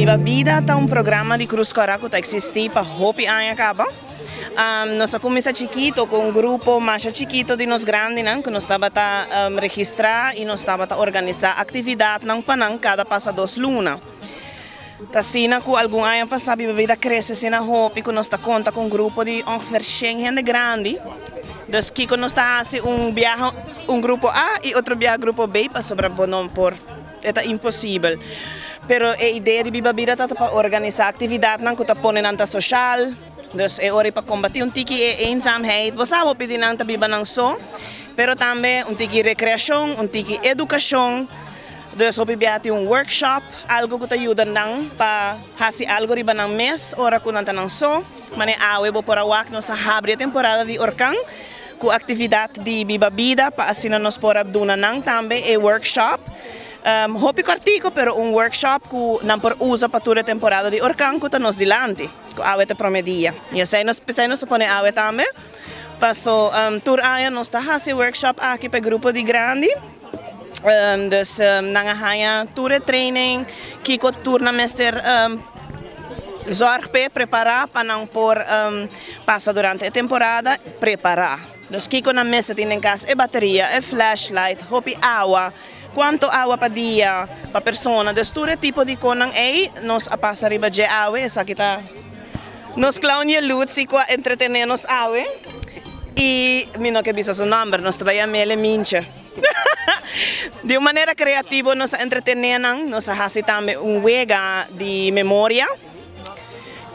Biba Bida ta un programa di Cruz Cora cu ta existi pa hopi aña caba. Nos a cuminsa chikito cu un grupo masha chikito di nos grandinan cu nos tabata registra y nos tabata organisa actividadnan pa nan cada pasa dos luna. Ta asina cu algun aña pasa Biba Bida a crece asina hopi cu nos ta conta cu un grupo di ongeveer shen hende grandi. Dus kico nos ta haci un biaha un grupo A y otro biaha grupo B pasobra bo no por. E ta imposibel. Pero e idea di Biba Bida ta pa organisá aktividatnan ku ta pone nan ta soshal. Dus e ora ei pa kombatí un tiki e eenzaamheid. Bo sa hopi di nan ta biba nan so, pero tambe un tiki rekreashon, un tiki edukashon. Dus hopi bia tin un workshop, algu ku ta yuda nan pa hasi algu riba nan mes ora ku nan ta nan so. Manera awe bo por a wak nos a habri e temporada di orkan ku aktividat di Biba Bida pa asina nos por a duna nan tambe e workshop. Hopi kòrtiku pero un workshop ku nan por usa pa tur e temporada di orkan ku ta nos dilanti, ku awe ta promé dia. I esei nos p'esei nos ta pone awe tambe paso tur aña nos ta hasi e workshop aki pa e grupo di grandi. Dus nan a haña tur e training kiko tur nan mester zorg p'e prepará pa nan por pasa durante e temporada prepará. Dus kiko nan mester tin den kas, e bateria, e flashlight, hopi awa, kuantu awa pa dia pa persona. Dus tur e tipo di konan ei nos a pasa riba dje awe. Esaki ta nos clown Yelutzi ku a entretené nos awe i mi no ke bisa su nòmber, nos ta bai yam'el e Mintje. Di un manera kreativo nos a entretené nan, nos a hasi tambe un wega di memoria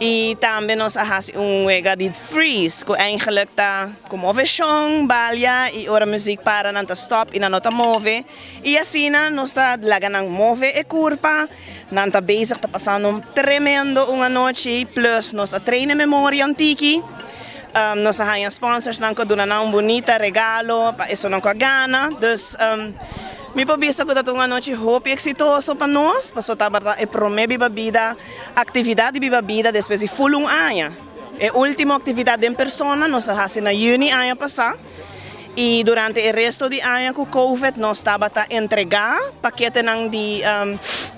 i tambe nos a hasi un wega di freeze ku eigenlijk ta ku moveshon, balia i ora muzik para nan ta stòp i nan no ta move i asina nos ta laga nan move e kurpa, nan ta bezig ta pasando un tremendo un anochi plus nos a train e memoria un tiki. Nos a haña sponsorsnan ku a duna nan un bunita regalo pa esonan ku a gana. Dus mi por bisa ku ta un anochi hopi eksitoso pa nos, pasobra tabata e promé Biba Bida, aktividat di Biba Bida despues di ful un aña. E último aktividat den persona nos a hasi na yüni aña pasá. Y durante e resto di aña cu covid nos tabata entrega paketenan di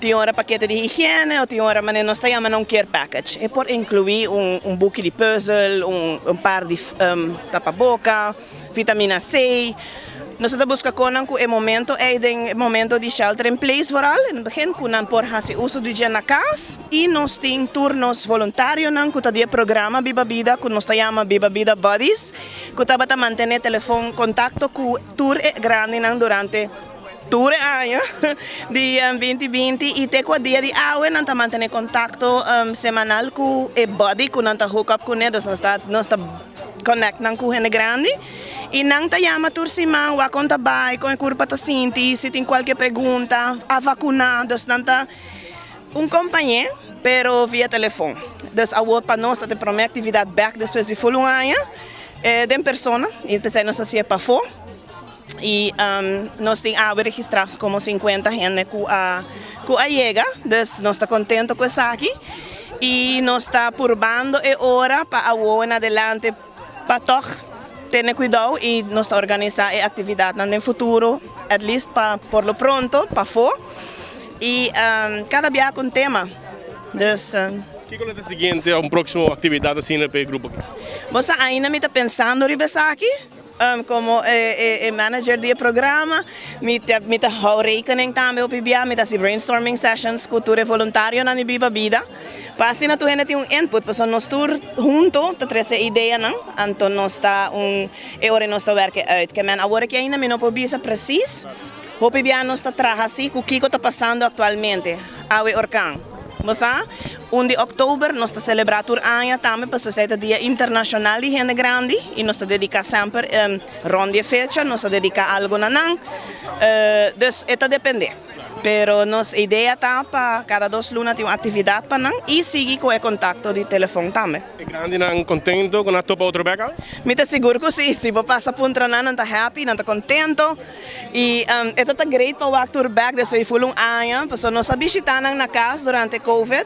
tin ora pakete di higiene o tin ora manera nos ta yama nan un care package. E por inclui un buki di puzzel, un par di tapaboca, vitamina C. Nos ta busca conan cu e momento ey den e momento di shelter in place vooral in het begin cu nan por haci uso di dje na cas y nos tin tur nos voluntarionan cu ta di e programa Biba Bida cu nos ta yama Biba Bida Buddies. Ku tabata mantené telefon kontakto ku tur e grandinan durante tur e aña di binti binti i te ku a dia di awe nan ta mantené kontakto semanal ku e buddy ku nan ta hook up kuné, dus nos ta nos ta connect nan ku hende grandi i nan ta yama tur siman wak kon ta bai, kon e kurpa ta sinti, si tin kualke pregunta, a vakuná, dus nan ta. Un kompañé, pero via telefon. Dus awor pa nos ta e promé aktividat bèk despues di ful un aña den persona i p'esei nos a hasié pafó i nos tin awe registrá komo sinkuenta hende ku a ku a yega, dus nos ta kontento ku esaki i nos ta purbando e ora pa awor en adelante pa tòg tene kuidou i nos ta organisá e aktividatnan den futuro at least pa por lo pronto pafó i kada bia ku un tema dus. Kiko lo ta siguiente un próksimo aktividat asina pa e grupo aki? Bo sa ainda mi ta pensando riba esaki. Komo e manager di e programa mi ta mi ta hou rekening tambe hopi bia, mi ta hasi brainstorming sessions ku tur e voluntarionan di Biba Bida pa asina tur hende tin un input pasobra nos tur hunto ta trese e ideanan anto nos ta un e ora nos ta werk e uit. Ke men awor aki ainda mi no por bisa presis. Hopi bia nos ta traha si ku kiko ta pasando aktualmente. Awe orkan. Bo sa, un di òktober nos ta selebrá tur aña tambe pasobra esei ta Dia Internashonal di Hende Grandi i nos ta dediká semper rònt di e fecha nos ta dediká algu na nan. Dus e ta dependé. Pero nos idea ta pa kada dos luna tin un aktividat pa nan i sigui ku e kontakto di telefòn tambe. E grandinan kontento ku nan a topa otro bek awe? Mi ta sigur ku si. Si bo pasa puntra nan, nan ta happy, nan ta kontento. I e ta ta great pa wak tur bek despues di ful un aña, pasobra nos a bishita nan na kas durante covid.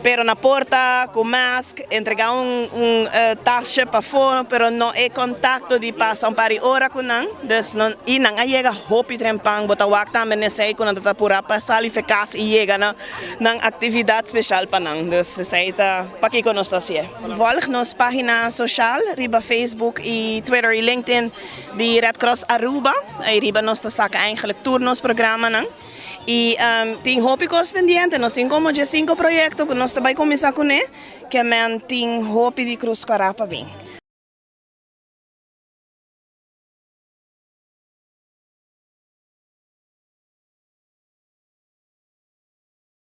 Pero na porta, cu mask, entrega un tasje pafo, pero no e contacto di pasa un par di ora cu nan. Dus no, y nan a yega hopi trempan, bo ta wak tambe nesey cu nan ta pura pa sali for cas y yega na nan actividad special pa nan. Dus esey ta pakico nos ta haci'e. Volg nos pagina social, riba Facebook y Twitter y LinkedIn di Red Cross Aruba. Ey riba nos ta saca eigenlijk tur nos programa nan. Y tin hopi cos pendiente, nos tin como 5 proyecto cu nos tambe cuminsa cu ne, kiermen tin hopi di Cruz Cora pa bin.